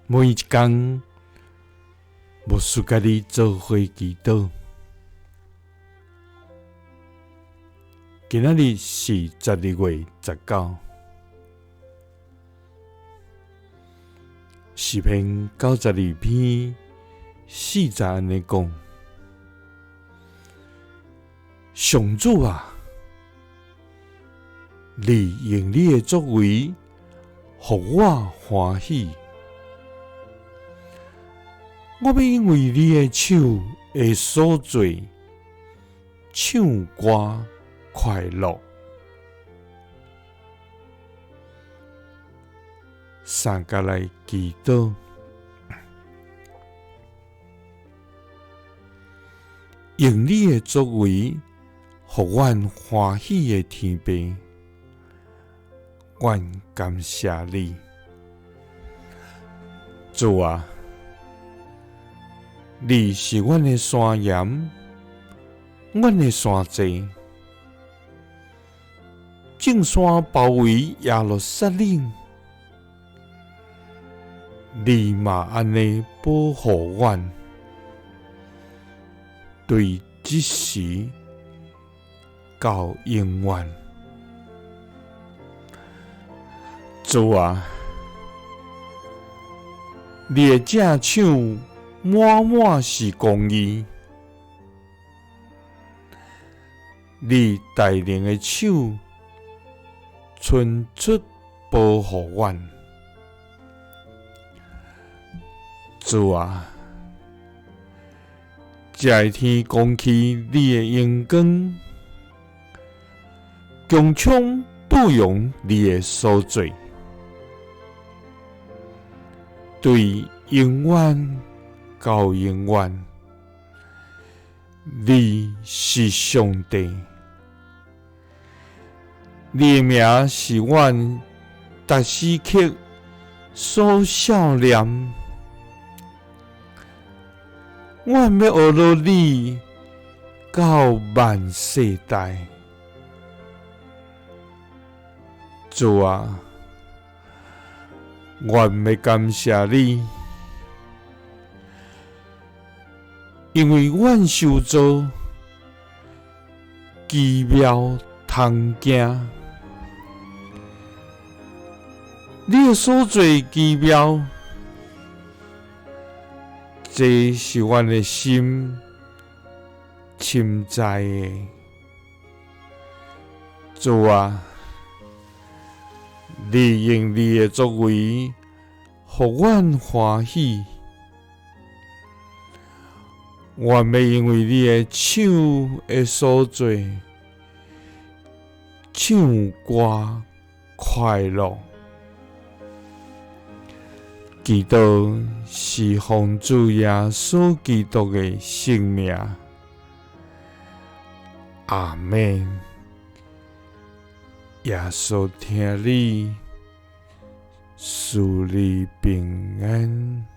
每一工，牧师佮你做伙祈祷。今仔日是12月19，诗篇92篇4节按呢讲：上主啊，你用你的作为，予我欢喜。我欲因为你的手的所做，唱歌快乐。三佮来祈祷，用你的作为，予阮欢喜的天父，阮感谢你，主啊！你是阮的山岩，阮的山寨，众山包围耶路撒冷，你嘛按呢保护阮，对这时到永远。主啊，你的正手满满是公义，你大能的手伸出保护阮。主啊，这天光起你的荣光，强充不容你的所做，对永远到永远，你是上帝，你的名是阮逐时刻所想念。阮欲学落你到万世代。主啊，阮欲感谢你，因为阮受造奇妙通行，你的所做奇妙，这是阮的心深知的。主啊，你用你的作为，予阮欢喜。我欲因为你的手的所做，唱歌快乐。祈祷是奉主耶稣基督的圣名。阿们。耶稣疼你，赐你平安。